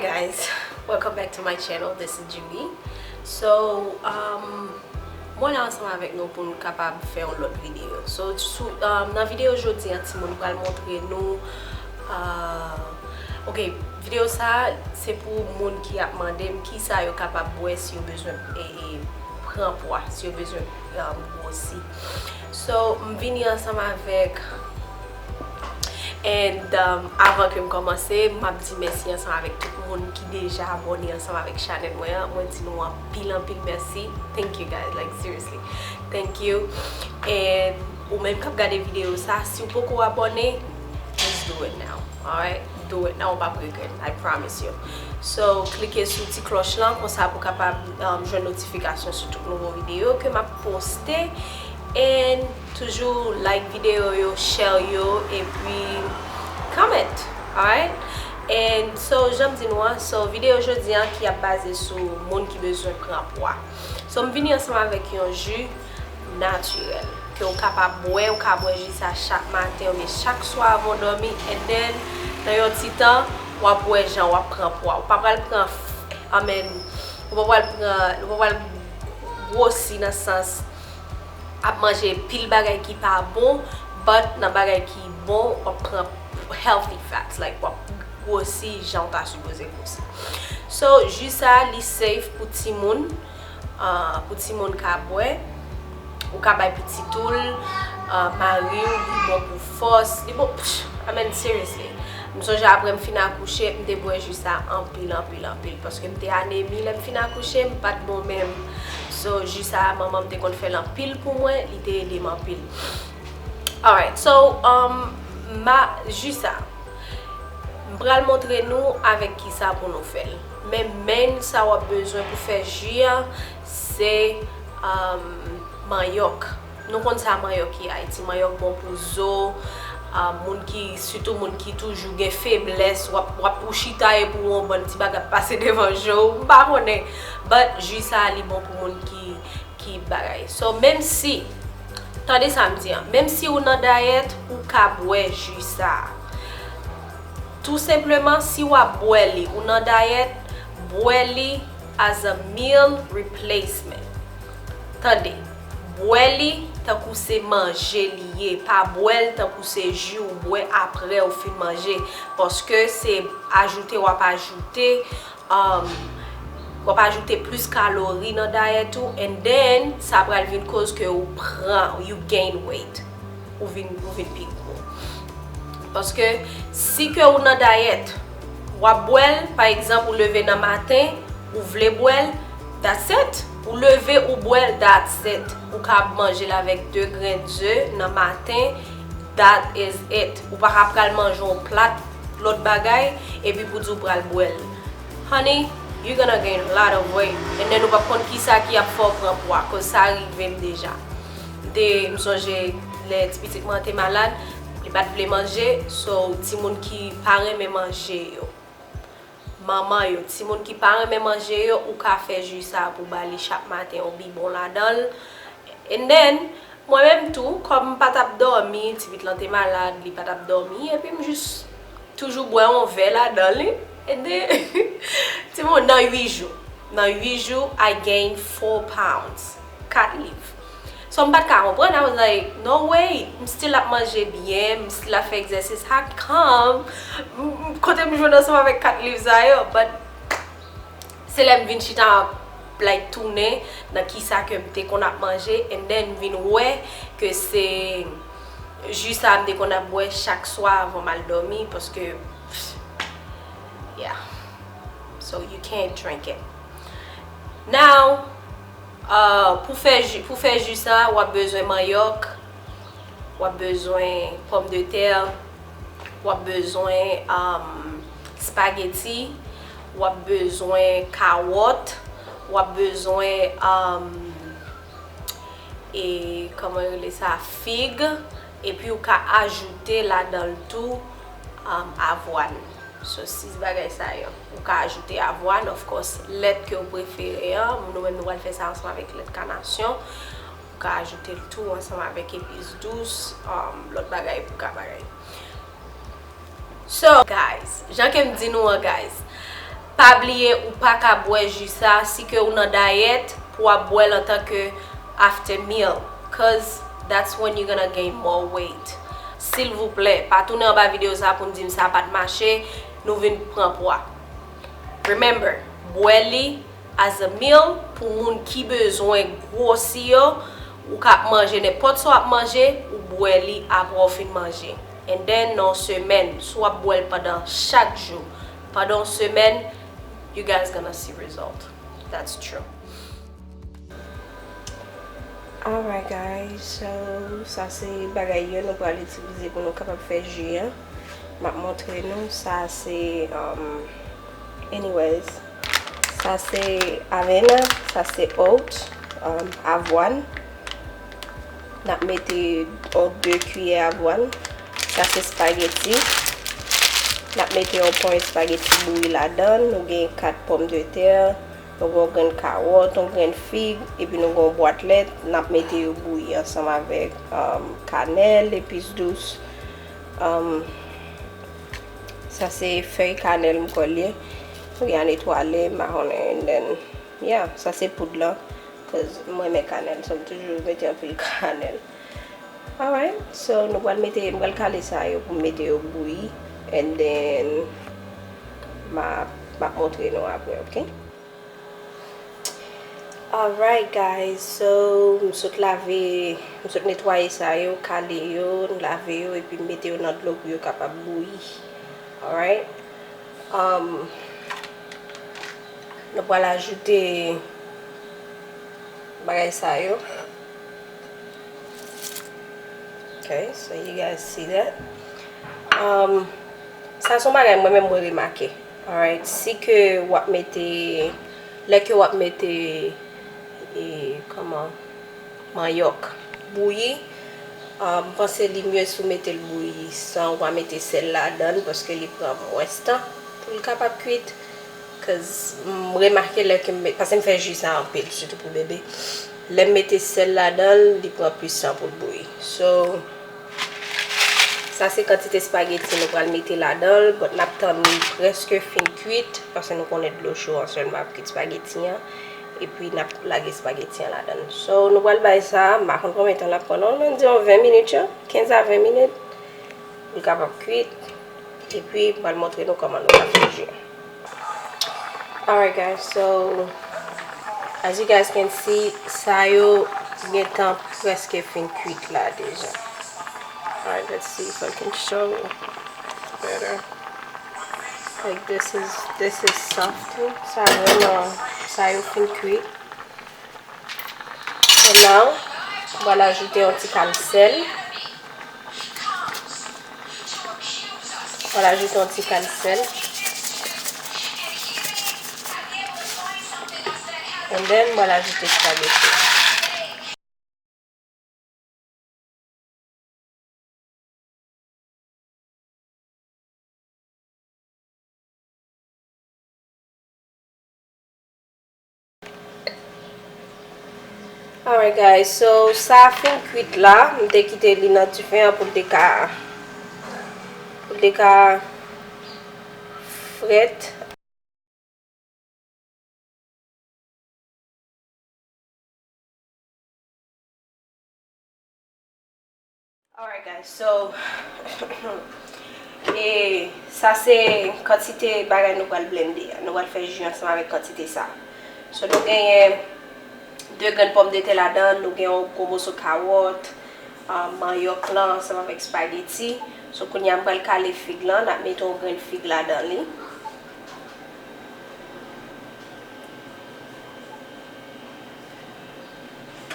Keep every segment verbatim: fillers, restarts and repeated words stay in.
Guys, welcome back to my channel. This is Julie. So, um, mwen la ansanm avèk nou pou nou kapab fè yon lòt videyo. So, sou, um, nan videyo jodi an, timoun pral montre nou, uh, ok, videyo sa a, se pou moun ki ap mande m kisa yo kapab bwè si yo bezwen, e, e, pran pwa, si yo bezwen, um, gwosi. So, m vini ansanm avèk And, um, avan ke m kòmanse, m ap di mèsi ansanm avèk tout moun ki deja abòne ansanm avèk chanèl mwen an. Mwen di nou anpil, anpil mèsi. Thank you guys, like, seriously. Thank you. And ou menm k ap gade videyo sa, si w poko abòne, just do it now. Alright? Do it now, w p ap regrèt. I promise you. So, klike sou ti klòch lan, konsa pou kapab, um, jwenn notifikasyon sou tout nouvo videyo ke m ap poste. And toujou like videyo yo, share yo, epi comment, alright? And so, jan m di nou an, so, videyo jodi an ki ap baze sou moun ki bezwen pran pwa. So, m vini ansanm avèk yon ji natirèl ke w kapab bwè, w ka bwè ji sa chak maten oubyen chak swa avan w dòmi, and then, nan yon ti tan, w ap wè jan w ap pran pwa. Ou pa pral pran, f- I mean, ou pa pral pran, ou pa pral gwosi nan sans ap manje pil bagay ki pa bon, but nan bagay ki bon, w ap pran healthy fats, like, w ap gwosi jan w ta sipoze gwosi. So, ji sa, li safe pou timoun, ah, pou timoun ka bwè. Ou ka bay pitit ou l, ah, mari w, li bon pou fòs, li bon, psh, I mean, seriously. M sonje apre m fin akouche, m te bwè ji sa anpil, anpil, anpil, paske m te anemi lè m fin akouche, m pa t bon menm. So, ji sa, manman m te konn fè l anpil pou mwen, li te ede m anpil. Alright, so, um, ma, ji sa, m pral montre nou avèk kisa pou nou fè l. Men main sa w ap bezwen pou fè ji a, se, um, manyòk. Nou konn sa manyòk ye Ayiti. Manyòk bon pou zo. Ah, moun ki, sitou moun ki toujou gen feblès, w ap, w ap ou chita epi w wè yon bann ti bagay ap pase devan je w, m pa konnen. But ji sa a, li bon pou moun ki, ki bagay. So, menm si, tande sa m di an, menm si ou nan dayèt, ou ka bwè ji sa a. Tou senpleman, si w ap bwè li, ou nan dayèt, bwè li as a meal replacement. Tande, bwè li tankou se manje li ye, pa bwè l tankou se ji ou bwè apre ou fin manje, paske se ajoute w ap ajoute, um, w ap ajoute plis kalori nan dayèt ou, and then sa pral vin koz ke ou pran, you gain weight, ou vin, ou vin pi gwo. Paske si ke ou nan dayèt, w ap bwè l, pa egzanp, ou leve nan maten, ou vle bwè l, that's it. Ou leve, ou bwè l, that's it. Ou ka manje l avèk de grenn ze nan maten, that is it. Ou pa ka pral manje yon plat lòt bagay, epi pou di w pral bwè l. Honey, you're gonna gain a lot of weight. And then ou p ap konn kisa ki ap fè w pran pwa, cause sa rive m deja. M te, m sonje lè ti pitit mwen te malad, li pa t vle manje, so timoun ki pa renmen manje yo, manman yo, timoun ki pa renmen manje yo, ou ka fè ji sa pou ba li chak maten yon bibwon ladan l. And then, mwen menm tou, kòm m pa t ap dòmi, ti pitit lan te malad, li pa t ap dòmi, epi m jis toujou bwè yon vè ladan li. And then, timoun, nan uit jou, nan uit jou, I gain four pounds, kat liv. So, m pa t ka konprann, I was like, no way, m still ap manje byen, m still ap fè egzèsis, how come? M, m, kote m jwenn ansanm avèk kat liv sa yo? But se lè m vin chita, like, tounen nan kisa ke m te konn ap manje, and then m vin wè ke se ji sa m te konn ap bwè chak swa avan m al dòmi, paske, yeah. So you can't drink it. Now, uh, pou fè ji, pou fè ji sa, w ap bezwen manyòk, w ap bezwen pòmdetè, w ap bezwen, um, spaghetti, w ap bezwen kawòt, w ap bezwen, um, e, kòman yo rele sa, fig, epi ou ka ajoute ladan l tou, um, avwàn. So, sis bagay sa yo. Ou ka ajoute avwàn, of course, lèt ke w prefere an. Nou menm, nou pral fè sa ansanm avèk lèt kanasyon. Ou ka ajoute l tou ansanm avèk epis dous, um, lòt bagay pou ka bagay. So, guys, jan ke m di nou an, guys, Pa bliye ou pa ka bwè ji sa si ke ou nan dayèt pou w ap bwè l antanke after meal, cause that's when you're gonna gain more weight. Silvouplè, pa tounen anba videyo sa pou n di m sa pa t mache, nou vin pran pwa. Remember, bwè li as a meal pou moun ki bezwen gwosi yo, ou ka ap manje nenpòt sa w ap manje, ou bwè li apre w fin manje. And then, nan yon semèn, si w ap bwè l pandan chak jou, pandan yon semèn, you guys gonna see result. That's true. Alright guys, so sa se bagay yo nou pral itilize pou nou kapab fè ji an. M ap montre nou, sa se, um, anyways, sa se avena, sa se oat, um, avwàn. N ap mete yon de kiyè avwàn. Sa se spageti. N ap mete yon pony spageti bouyi ladan l. Nou gen kat pòmdetè, nou gen yon grenn kawòt, yon grenn fig, epi nou gen yon bwat lèt. N ap mete yo bouyi ansanm avèk, um, kanèl, epis dous. Um, sa se fèy kanèl m kwè l ye. Oubyen a netwale, m pa konnen. And then, yeah, sa se poud lan. Cause m renmen kanèl, so m toujou mete anpil kanèl. Alright, so nou pral mete, m pral kale sa yo pou m mete yo bouyi. And then, m a, m ap montre nou apre, ok? Alright guys, so m sot lave, m sot netwaye sa yo, kale yo, lave yo, epi m mete yo nan dlo pou yo kapab bouyi. Alright. Um, nou pral ajoute bagay sa yo. Okay, so you guys see that. Um, sa se yon bagay mwen menm mwen remake. Alright, si ke w ap mete, lè ke w ap mete, e, kòman, manyòk bouyi, um, m panse li mye si w mete l bouyi san w pa mete sèl ladan l, paske li pran mwens tan pou l kapab kwit. Cause m remake lè ke m met, paske m fè ji sa anpil, sitou pou bebe. Lè m mete sèl ladan l, li pran plis tan pou l bouyi. So, sa se kantite spageti nou pral mete ladan l, but n ap tann li prèske fin kwit, paske nou konnen dlo cho an sèlman ap kwit spageti an, epi n ap lage spageti an ladan l. So, nou pral bay sa, m pa konn konbyen tan l ap pran non, ann di yon ven minit, yo, kenz a ven minit, pou l kapab kwit. Epi, m pral montre nou kòman nou ka fè ji. Alright guys, so as you guys can see, sa yo gentan prèske fin kwit la deja. Alright, let's see if I can show better. Like this is, this is soft. Sa vrèman, sa yo fin kwit. So now, m pral ajoute yon ti kal sèl. M pral ajoute yon ti kal sèl. And then, m pral ajoute spageti. Alright guys, so sa fin kwit la, m te kite li nan dife an pou l te ka, pou l te ka frèt. Alright guys, so e sa se kantite bagay nou pral blende a. Nou pral fè ji ansanm avèk kantite sa. So nou genyen de grenn pòmdetè ladan, nou gen yon gwo moso kawòt, ah, manyòk lan ansanm avèk spageti. So kounye a m pral kale fig lan, n ap mete yon grenn fig ladan li.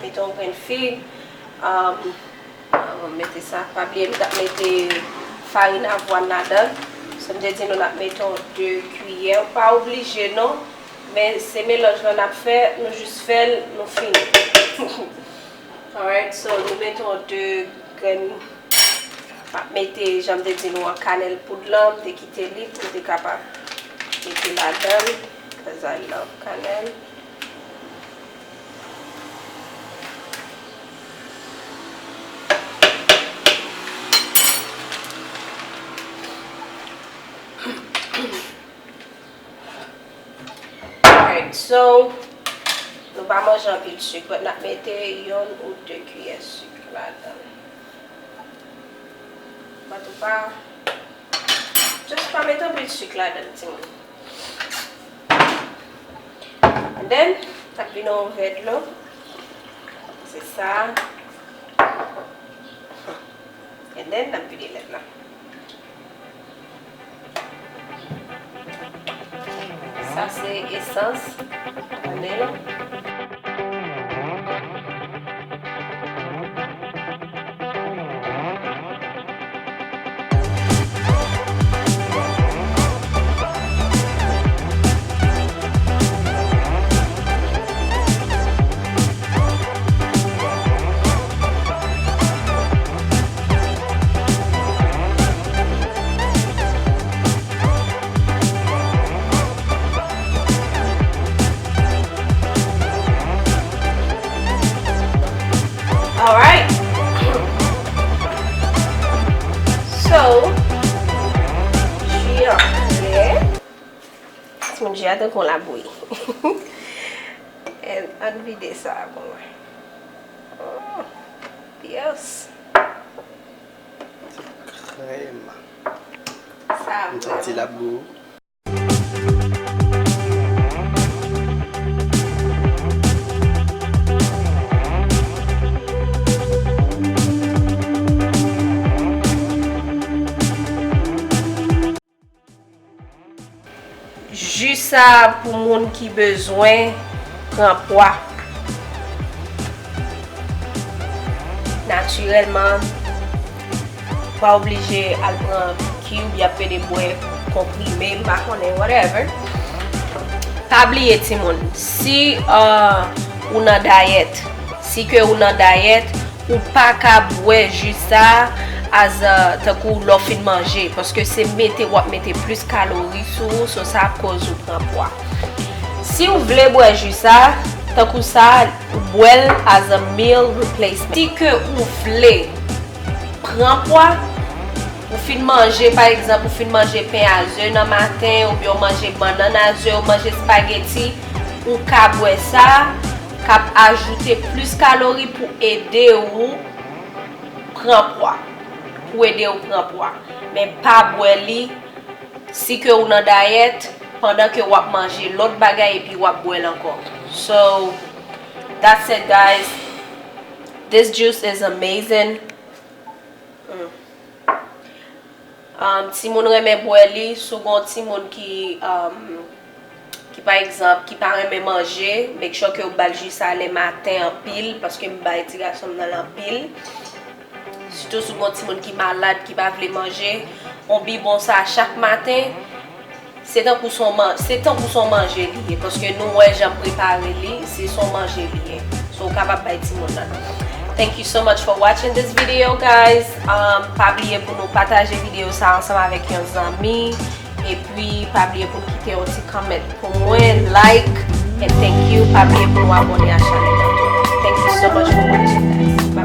Mete yon grenn fig. Um, anvan m mete sa, pa bliye m t ap mete farin avwàn ladan. So m te di nou n ap mete yon de kiyè. Ou pa oblije non, men se melanj lan n ap fè, nou jis fè l, nou fini. Alright, so nou mete yon de grenn. M ap mete, jan m te di nou an, kanèl poud lan, m te kite li pou m te kapab mete ladan l, cause I love kanèl. So, nou pa manje anpil sik, but n ap mete yon ou de kiyè sik ladan. But ou pa, just pa mete anpil sik ladan, timoun. And then, n ap vin yon vè dlo. Se sa. And then, n ap vide lèt la. Sa se esans kanèl. Alright. So, ji an prè. Timoun, ji a tankou yon labouyi. And ann vide sa pou mwen. Oh, yes. Krèm. Sa yon ti labou. Ji sa pou moun ki bezwen pran pwa. Natirèlman, pa oblije al pran cube, y ap pede bwè konprime, m pa konnen, whatever. Pa bliye, timoun, si, uh, ou nan dayèt, si ke ou nan dayèt, ou pa ka bwè ji sa as, uh, tankou lè w fin manje, paske se mete, w ap mete plis kalori sou ou, so sa ap koz ou pran pwa. Si w vle bwè ji sa, tankou sa, ou bwè l as a meal replacement. Si ke ou vle pran pwa, ou fin manje, pa egzanp, ou fin manje pen a ze nan maten, oubyen ou manje bannann a ze, ou manje espageti, ou ka bwè sa, k ap ajoute plis kalori pou ede ou pran pwa, pou ede ou pran pwa. Men pa bwè li si ke ou nan dayèt, pandan ke w ap manje lòt bagay epi w ap bwè l ankò. So, that's it, guys. This juice is amazing. Mm. Um, timoun renmen bwè li, si w gen yon timoun ki, um, ki pa egzanp, ki pa renmen manje, make sure ke w ba l ji sa lè maten anpil, paske m bay ti gason m nan l anpil. Sitou si w gen yon timoun ki malad, ki pa vle manje, yon bibwon sa chak maten, se tankou se yon man-, se tankou se yon manje li ye, paske nou wè jan m prepare li, se se yon manje li ye. So, w kapab bay timoun nan. Thank you so much for watching this video, guys. Um, pa bliye pou nou pataje videyo sa ansanm avèk yon zanmi. Epi, pa bliye pou n kite yon ti comment pou mwen, like, and thank you. Pa bliye pou nou abòne a chanèl la tou. Thank you so much for watching, guys. Bye.